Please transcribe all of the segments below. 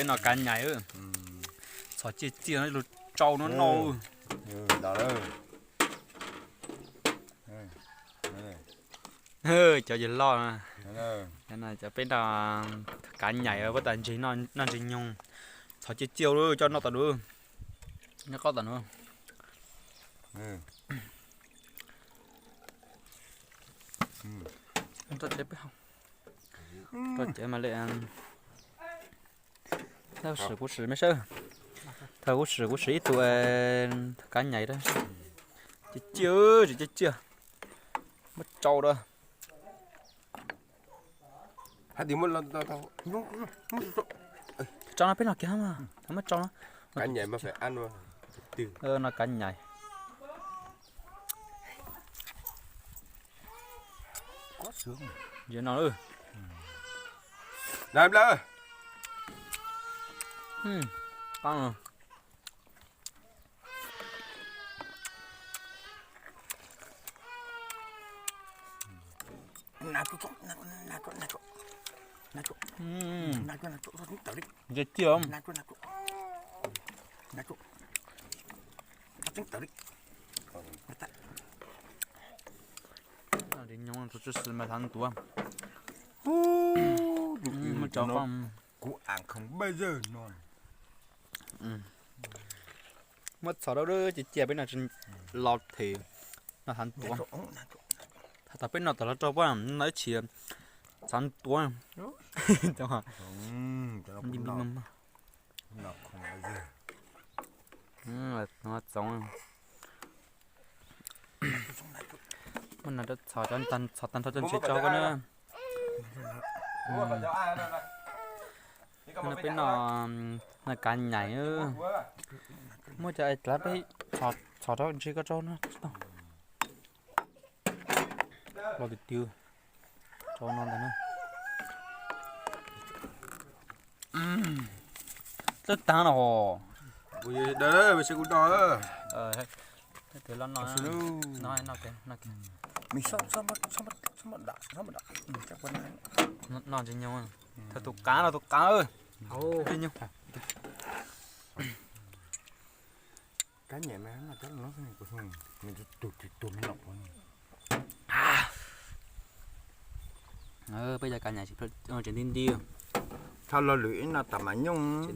No kav nyaim, txhos ciaj ciaj no lug tsau no no. Cov yawg loj, cov peb no kav nyaim puab tas ntseg noj ntseg nyoog, txhos ciaj ciaj lug coj noj tom nuav, nyob qaub tom nuav. Rau tsev peb haus, rau tsev mas li, thaum kuv sim me sab, thaum kuv sim kuv sim ib tug kav nyaim, ciaj ciaj, tsis ciaj ciaj, muab tsau rau. Tsau no peb no kiag, muab tsau no. No kav nyaim. Yog no. Ciaj ciaj. Nyob tsis xwm mas thav ntuav. Kuv a không bao giờ no. Muab txhos rau ciaj ciaj peb no tsis los them, no thav ntuav. Thaum peb no tawm los rau puab no ib txhis thav ntuav. Txoov. Muab no rau txhos, txhos tag nrho coj ntshe tso koj na. No peb no, no kav nyaim. Muab cov dlav peb txhos rau ntshe koj tso no. Los tiag tiag, tso no ntag na. Twb taag no hos. Noj ntsis nyoog, thaum tus qav no tus qav. Peb cov kav nyaim tseem nti nti. Thaum lo lwm ib no tas mas nyooj.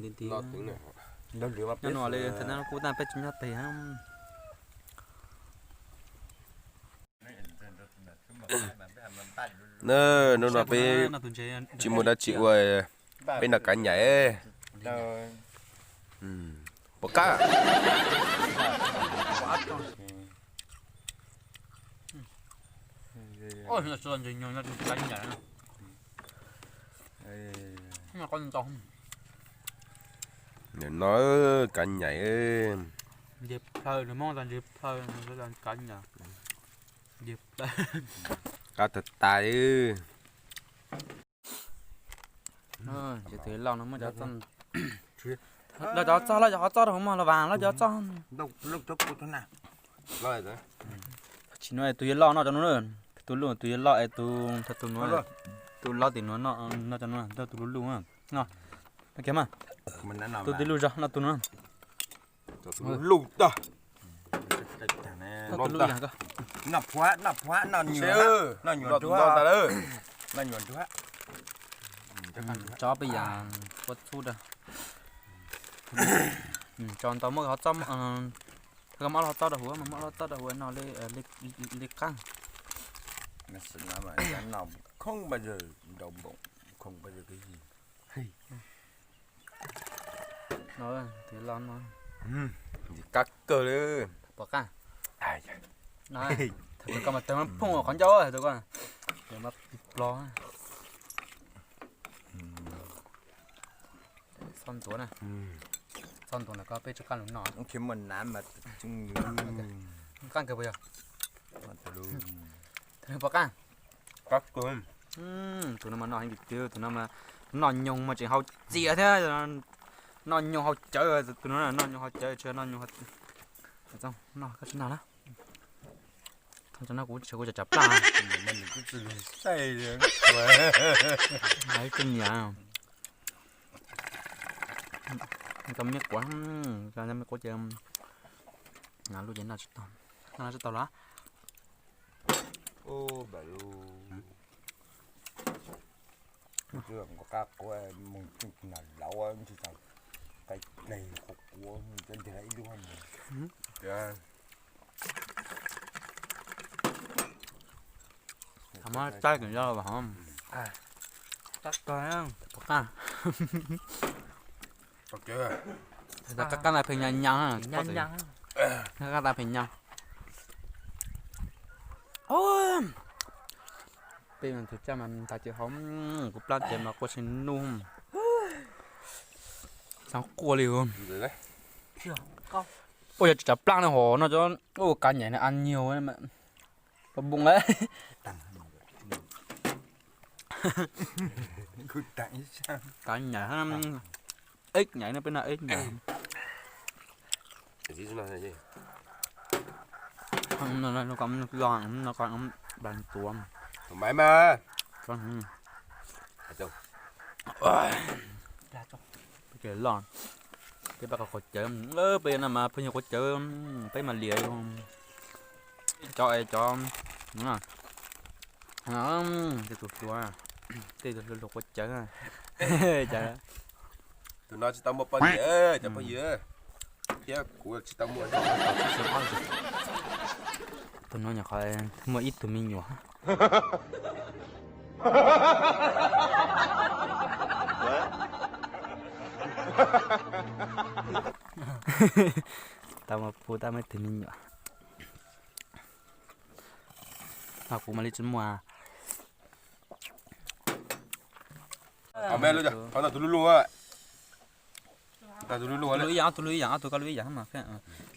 Nyob nuav li thaum no kuv tas peb tsis nyob teg. Hnub no peb tsis muaj dab tsi ua, peb noj kav nyaim. Puas qab? Nim no kav nyaim. Ntses plhaw, nws muab tas ntses plhaw, kav nyaim. Ntses plhaw. Qab tag tas. Ces tus loj no muab cov txob, loj cov txob, loj cov qhov txob rau hauv mog, los vas loj cov txob. Tsis no tus yawg loj noj cov no na, tus loj, tus yawg loj es tus, tus nuav, tus loj tim nuav noj cov no, tus luj luj no, no kiag mas, tus tim luj zog noj tus no. Luj tag. Noj phuav, noj phuav, noj nyuam, noj nyuam nruab, noj nyuam nruab. Tso peb yam kua txhub rau. Tso ntau muab qhov txob, koj muab qhov txob rau huv, muab qhov txob rau huv no li qab. Không bao giờ đau bụng, không bao giờ cái gì. No, tus loj no. Qab kawg li. Pom qab. Thaum koj mas tawg mas phooj qhov ncauj, thaum koj mas plo. Txhob ntuav na. Txhob ntuav na, koj peb tsis qab lug noj. Qab kawg puas yog? Pom qab. Tus no mas noj heev tiag, tus no mas noj nyoog mas tseem haus txias thiab. Noj nyoog haus cawv, tus no noj nyoog haus cawv, tsis noj nyoog haus. Noj koj tsis noj na. Thaum no kuv tsis, kuv tsa tsam plaj. Ib tug niam. Cov me quav, cov me quav ces lub ces noj tsis tau, noj tsis tau los. Qab quav mus tseem nas lauv, tsis tau qai pleg quav quav cov ntiag ib lub. Muab caij kom zoo los hov. Pov qaj. Qab qaj na pheej nyab nyab, qab qaj na pheej nyab. Peb tus caj mas ntav ces hov, kuv plab ces mas quaj tsis nug. Xav quaj li. Ua yog tsis tsav plab no hov no cov ua kav nyaim no a nyuag pa boo la. Kav nyaim, ib nyaim no peb no ib nyaim. Los, los, los, los, los, los, los, los, los, peb pab qhov cawv, peb no mas pheej yog quav cawv, peb mas liam li. Cov es cov, tej tus hluas, tej tus hluas hluas quav cawv. Tus no tsis tau muaj poj niam, cov phooj ywg, thiab kuv tsis tau muaj. Tus no nyuam qhuav muaj ib tug me nyuam. Tau mas pub tab muaj ib tug me nyuam. Ho kuv mam li tsis muaj. Qhov ntawm tus lub lub, tus lub lub, tus lub ib yam, tus lub ib yam, ob tug koj lub ib yam mas.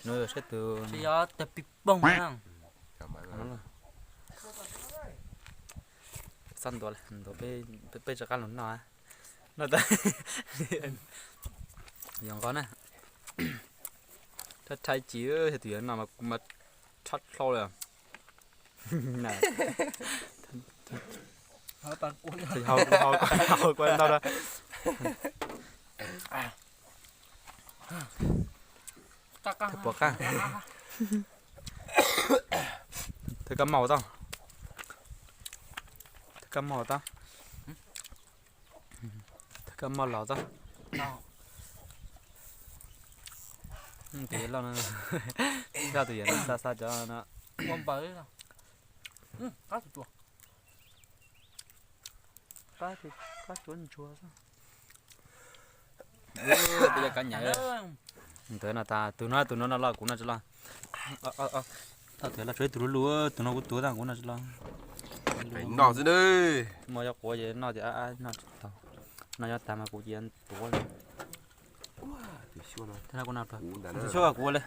Nws saib tus, tsis yog tus pis poog na. Xab ntua, ntua peb rov qab los noj. Noj tas, yog nqos na. Rhaib rhaib ci, tus yuav noj mas kuv mas rhaib dhau lawm. Hau, hau, hau, hau ntau na. Thawj pov qab. Thawj kab maj tau. Thawj kab maj tau. Thawj kab maj laus tau. Tus yuav loj no, zaj tus yuav no xa xa cov no. Qab, qab tsuav ntsuag xwb. Peb cov kab nyaim. Ntawd no tas, tus no, tus no no los kuv no tsis los. Tau tus los tsuav ib tug lub lub, tus no kuv tuav tau kuv no tsis los. Noj xwb. Muaj cov quav ces noj ces ab ab noj tsis tau. Noj cov tag mas kuv cia tuav li. Tus xyuas kuv li.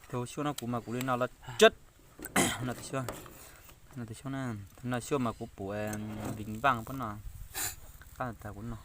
Tus xyuas no kuv mas kuv li no los tsawv. No tus xyuas, no tus xyuas na, no xyuas mas kuv pum vim vaj pab no. Qab tag kuv no.